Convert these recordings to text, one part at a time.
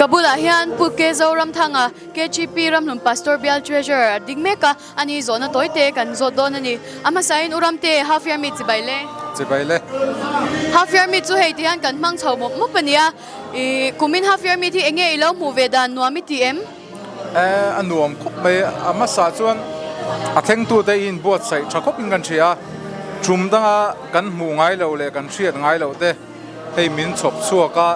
Ka bulah hian Pu K Zoramthanga, KGP Ramhlun Pastor Bial Treasurer a ding mek a, ani zawhna tawi te kan zawt dawn a ni. A hmasain U Ramte, Half Year Meet chibai le. Chibai le. Half Year Meet chu hei ti hian kan hmang chho mawp mawp a nia. Ih, kumin Half Year Meet hi enge i lo hmuh ve dan nuam i ti em? A nuam khawp mai. A hmasa chuan a thlengtute i inbuatsaih tha khawpin kan hria a, tum danga kan hmuh ngai loh leh kan hriat ngai loh te hei min chhawp chhuak a,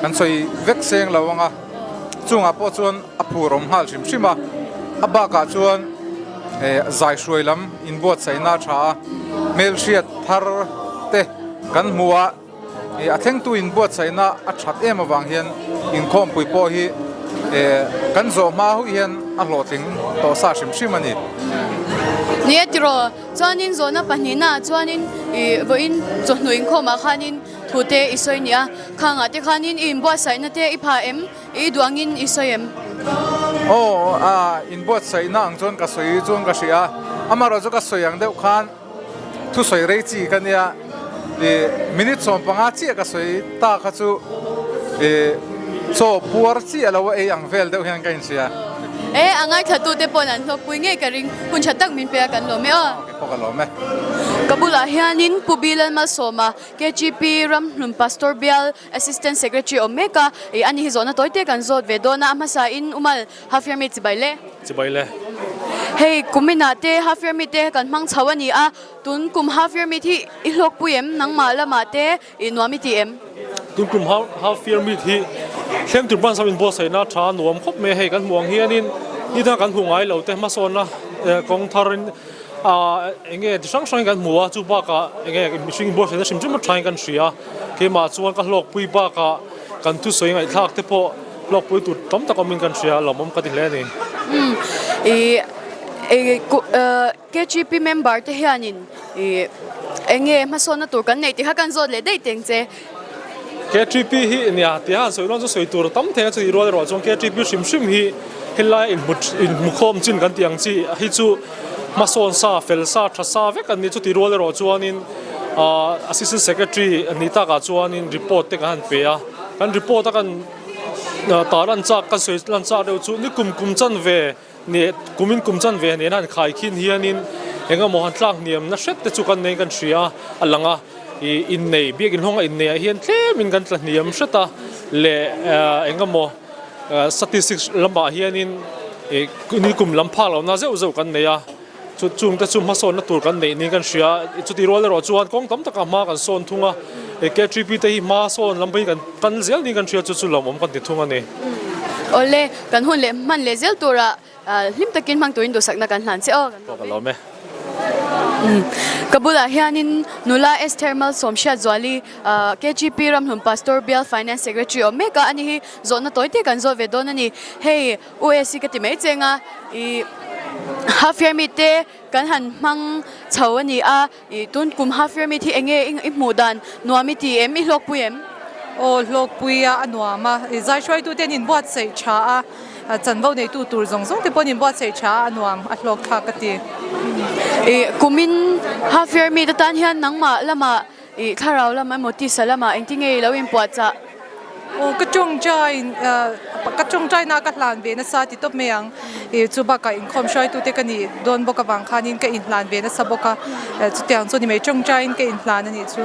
kan sawi vek seng lo ang a, chungah pawh chuan a phur awm nghal hrim hrim a, a bakah chuan zai hruai lam inbuatsaihna a tha a, hmelhriat thar te kan hmu a. A thlengtu inbuatsaihna a that em avang hian inkhawmpui pawh hi kan zawh hma huih hian a hlawhtling tawh sa hrim hrim a ni. Nia tiraw, chuanin zawhna pahnihnaah chuanin ih vawiin chawhnu inkhawmah khanin thu te i sawi nia, khangah te khanin i inbuatsaihna te i pha em, i duh angin i sawi em? Aw, a inbuatsaihna ang chuan ka sawi chuan ka hria a, amaherawhchu ka sawi ang deuh khan, Thusawi rei chi ka nia, ih minute 15 chiah ka sawi ta kha chu ih chaw puar chiah lo a ei ang vel deuh hian ka inhria. E, a ngaithlatute pawn an hlawkpui ngei ka ring, hun tha tak min pe a kan lawm e aw. Kei pawh ka lawm e. Ka bulah hianin Pu Bi Lalmalsawma, KGP Ramhlun Pastor Bial Assistant Secretary awm mek a, ih ani hi zawhna tawi te kan zawt ve dawn a, a hmasain Umal Half Year mi chibai le. Chibai le. Hei kuminah te half year meet te kan hmang chho a ni a, tun kum half year meet hi i hlawkpui em? Nangmah lamah te i nuam i ti em? Tun kum half year meet hi thleng tur branch ho inbuatsaihna tha nuam khawp mai a, hei kan hmuh ang hianin ni danga kan hmuh ngai lo te hmasawnna kawng tharin eng nge ti hrang hrangin kan hmu a, chu bakah eng nge mihring inbuatsaihna hrim hrim a thain kan hria, keimah chuan ka hlawkpui bakah kan thusawi ngaihthlak te pawh Hlawkpui tur tam tak awmin kan hria, lawmawm ka ti hle a ni. Umm ih ih KGP member te hianin ih eng nge hmasawnna tur kan neih tih kha kan zawt leh daih teng che. KGP hi nia tia han sawi rual chu sawi tur tam thei a chutih rual erawh chuan KGP hrim hrim hi helai inhmu inhmukhawm chin kan tih ang chi hi chu hmasawn sa fel sa tha sa vek an ni chutih rual erawh chuanin ah assistant secretary nih takah chuanin report te kan han pe a kan report a kan Tar lan chak ka sawi lan chak deuh chu ni kum kum chan ve neh kumin kum chan ve nena han khai khin hianin eng emaw han tlak hniam na hret te chu kan nei kan hria a lang a ih innei biakin hlawng a innei ah hian tlemin kan tla hniam hret a leh eng emaw statistics lamah hianin ih ni kum lam phak lohna zeuh zeuh kan nei a. Chu chungte chu hmasawnna tur kan neih niin kan hria a, chutih rual erawh chuan kawng tam takah hma kan sawn thung a, KTP te hi hma sawn lam pawhin kan kal zel niin kan hria chu chu lawmawm kan ti thung a ni. Awle, kan hun leh hman leh zel tura hlim takin hmang turin duhsakna kan hlan che aw. Aw ka lawm e. Ka bulah hianin nula Esther Malsawm Hriatzuali KGP Ramhlun Pastor Bial Finance Secretary awm mek a, ani hi zawhna tawi te kan zawt ve dawn a ni. Hei. US hi ka ti mai cheng a, ih half year meet te kan han hmang chho a ni a, ih tun kum half year meet hi eng nge i hmuh dan nuam i ti em, i hlawkpui em? Aw hlawkpui a, a nuam a, ih zai hruaitu te an inbuatsaih tha a, chanvo neitu tur zawng zawng te pawh an inbuatsaih tha a, a nuam, a hlawk thlak ka ti. Ih kumin half year meet atan hian nangmah lamah Ih thlarau lam emaw tisa lamah engtin nge i lo inpuahchah? Aw ka tawngtai ka tawngtaina ka hlan ve nasa ti tawp mai ang. Ih chu bakah inkhawm hruaitute ka nih dawn bawk avang khanin ka inhlan ve nasa bawk a, chutiang chu ni mai tawngtaiin ka inhlan a nih chu.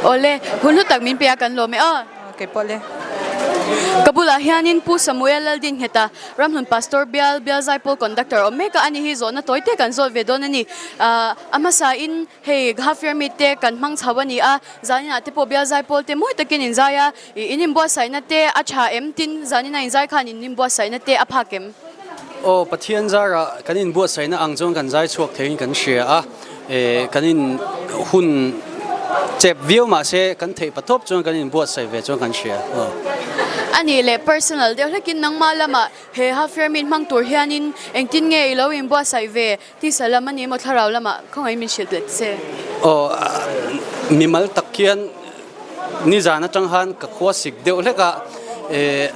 Awle, hun hlu tak min pe a kan lawm e aw. Kei pawh le. Ka bulah hianin Pu Samuel Laldingheta, Ramhlun Pastor Bial, Bial Zaipawl Conductor awm mek a, ani hi zawhna tawi te kan zawt ve dawn a ni. A hmasain Hei half year meet te kan hmang chho a ni a, zaninah te pawh bial zai pawl te mawi takin in zai a, ih in inbuatsaihna te a tha em? Tin, zanina in zai khan in inbuatsaihna te a phak em? Aw, Pathian zarah kan inbuatsaihna ang chuan kan zai chhuak theiin kan hria a, eh kan in hun chep viau mah se kan theih patawp chuan kan inbuatsaih ve chuan kan hria aw. A nih leh personal deuh hlekin nangmah lamah he half year meet hmang tur hianin engtin nge i lo inbuatsaih ve? Tisa lam a ni emaw thlarau lamah khawngaih min hrilh let che. Aw, mimal tak hian nizan atang khan ka khua sik deuh hlek a, eh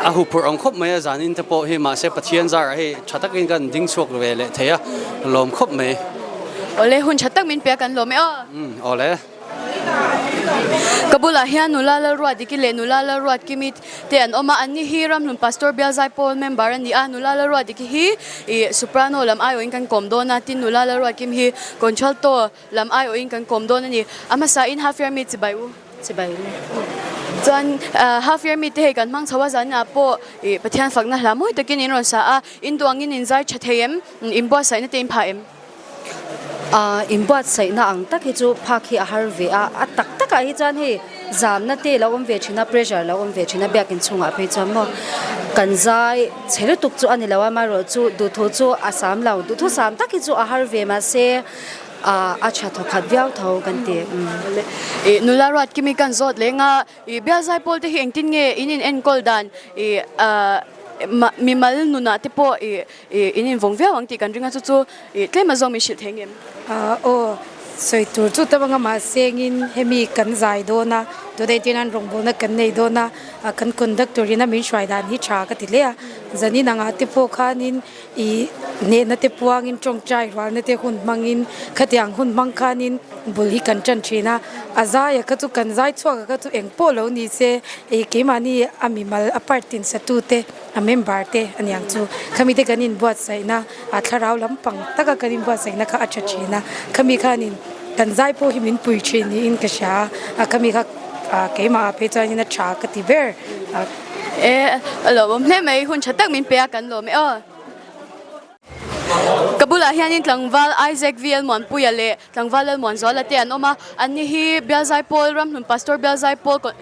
a huphurh ang khawp mai a zanin te pawh hi mahse Pathian zarah hei tha takin kan ding chhuak ve leh thei a, lawm khawp mai. Awle, hun tha tak min pe a kan lawm e aw. Umm, awle. Ka bulah hian nula Lalruatdiki leh nula Lalruatkimi te an awm a, anni hi Ramhlun Pastor Bial Zaipawl member a ni a, nula Lalruatdiki hi ih soprano lam aiawhin kan kawm dawn a, tin nula Lalruatkimi hi contralto lam aiawhin kan kawm dawn a ni. A hmasain half year mi chibai u. Chibai u. Chuan half year mi te hei kan hmang chho a, zaninah pawh ih Pathian fakna hla mawi takin in rawn sa a, in duh angin in zai tha thei em? Inbuatsaihna te in phah em? Inbuatsaihna ang tak hi chu phak hi a har ve a, a tak takah hi chuan hei zamna te lo awm ve thin a, pressure lo awm ve thin a biakin chhungah phei chuan maw kan zai chhe lutuk chu a ni lo a, amaherawhchu duhthu chu a sam lo, duhthu sam tak hi chu a har ve mahse a tha thawkhat viau tho kan ti. Ih nula ruat kimi kan zawt leng a, ih bial zai pawl te hi engtin nge in in enkawl dan ih mimal nunah te pawh ih Ih, in invawng viau ang tih kan ring a, chu chu ih tlem a zawng min hrilh thei ngem? Aw, sawi tur chu tam anga mahse engin hemi kan zai dawn a, tunah hian rawngbawlna kan nei dawn a, kan conductor in a min hruai dan hi tha ka ti hle a, zanin angah te pawh khanin ih hnehna te puangin tawngtai rualna te hun hmangin khatiang hun hmang khanin bul hi kan tan thin a, a zaia kha chu kan zai chhuak a kha chu engpawh lo ni se ih keimahni a mimal a part tin satute. A member te a niang chu khami te kan inbuatsaihna a thlarau lampang taka kan inbuatsaihna kha a tha thin a, khami khanin kan zai pawh hi min pui thin niin ka hria a, khami kha keimah ah phei chuanin a tha ka ti ber. E a lawmawm hle mai, hun tha tak min pe a kan lawm e aw. Ka bulah hianin tlangval Isaac VL Muanpuia leh tlangval Lalmuanzuala te an awm a, anni hi Bialzaipawl Ramhlun Pastor Bialzaipawl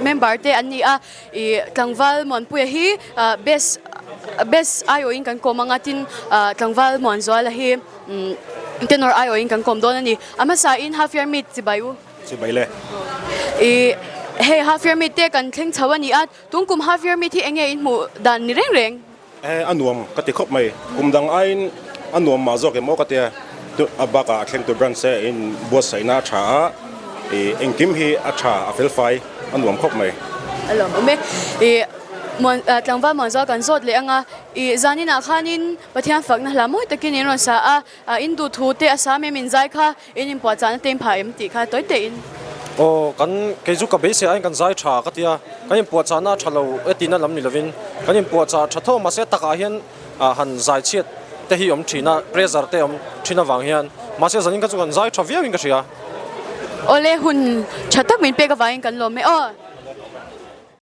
member te an ni a, ih tlangval Muanpuia hi best best aiawhin kan kawm ang a tin tlangval Muanzuala hi tenor aiawhin kan kawm dawn a ni. A hmasain half year meet chibai u. Chibai le. Ih hei half year meet te kan thleng chho a ni a, tungkum half year meet hi enge in hmuh dan ni reng reng? E, a nuam ka ti khawp mai. Kum dang aiin a nuam mah zawk em aw ka tia. A bakah a thlengtu branch te in buatsaihna a tha a, i engkim hi a tha, a felfai, a nuam khawp mai. A lawmawm e. I muan, tlangval muanzual kan zawt leh ang a, i zaninah khanin Pathian fakna hla mawi takin in rawn sa a, in duhthu te a sam em in zai kha in inpuahchahna te in phah em tih kha tawi tein. Aw, kan, kei chu ka beisei aiin kan zai tha ka ti a, kan inpuahchahna a tha lo e tihna lam ni lovin kan inpuahchah tha tho mahse takah hian han zai chhiat te hi awm thin a, pressure te awm thin avang hian mahse zanin kha chu kan zai tha viauin ka hria. Awle, hun tha tak min pek avangin kan lawm e aw.